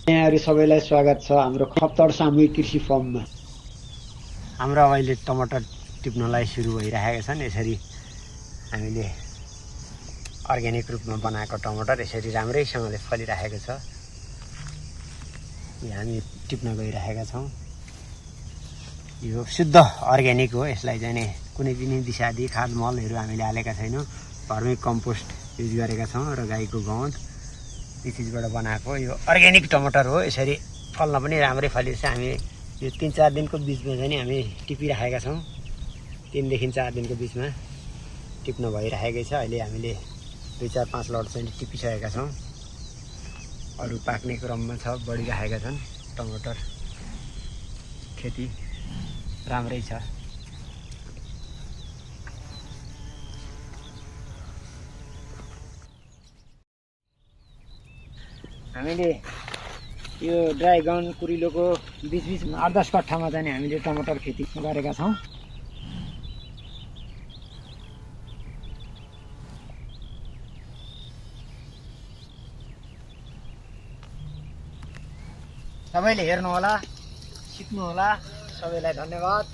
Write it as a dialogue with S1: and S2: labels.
S1: यहाँहरु सबैलाई स्वागत छ हाम्रो खप्तड सामूहिक कृषि फर्ममा।
S2: हाम्रो अहिले टमाटर टिप्नलाई सुरु भइरहेका छन्। यसरी हामीले अर्ग्यानिक रूपमा बनाएको टमाटर यसरी राम्रैसँगले फलिरहेको छ। हामी टिप्न गइरहेका छौँ। यो शुद्ध अर्ग्यानिक हो। यसलाई चाहिँ नि कुनै पनि विषादी खाद मलहरू हामीले हालेका छैनौँ। भर्मी कम्पोस्ट युज गरेका छौँ र गाईको गहुँत यी चिजबाट बनाएको यो अर्ग्यानिक टमाटर हो। यसरी फल्न पनि राम्रै फलिरहेछ। हामी यो 3-4 दिनको बिचमा चाहिँ नि हामी टिपिरहेका छौँ। 3 देखि 4 दिनको बिचमा टिप्न भइरहेकै छ। अहिले हामीले 2-4-5 लट चाहिँ टिपिसकेका छौँ। अरू पाक्ने क्रममा छ, बढिरहेका छन्। टमाटर खेती राम्रै छ। हामीले यो ड्राइगन कुरिलोको बिचबिचमा 8-10 कट्ठामा चाहिँ हामीले टमाटर खेती गरेका छौँ। सबैले हेर्नु होला, सिक्नु होला। सबैलाई धन्यवाद।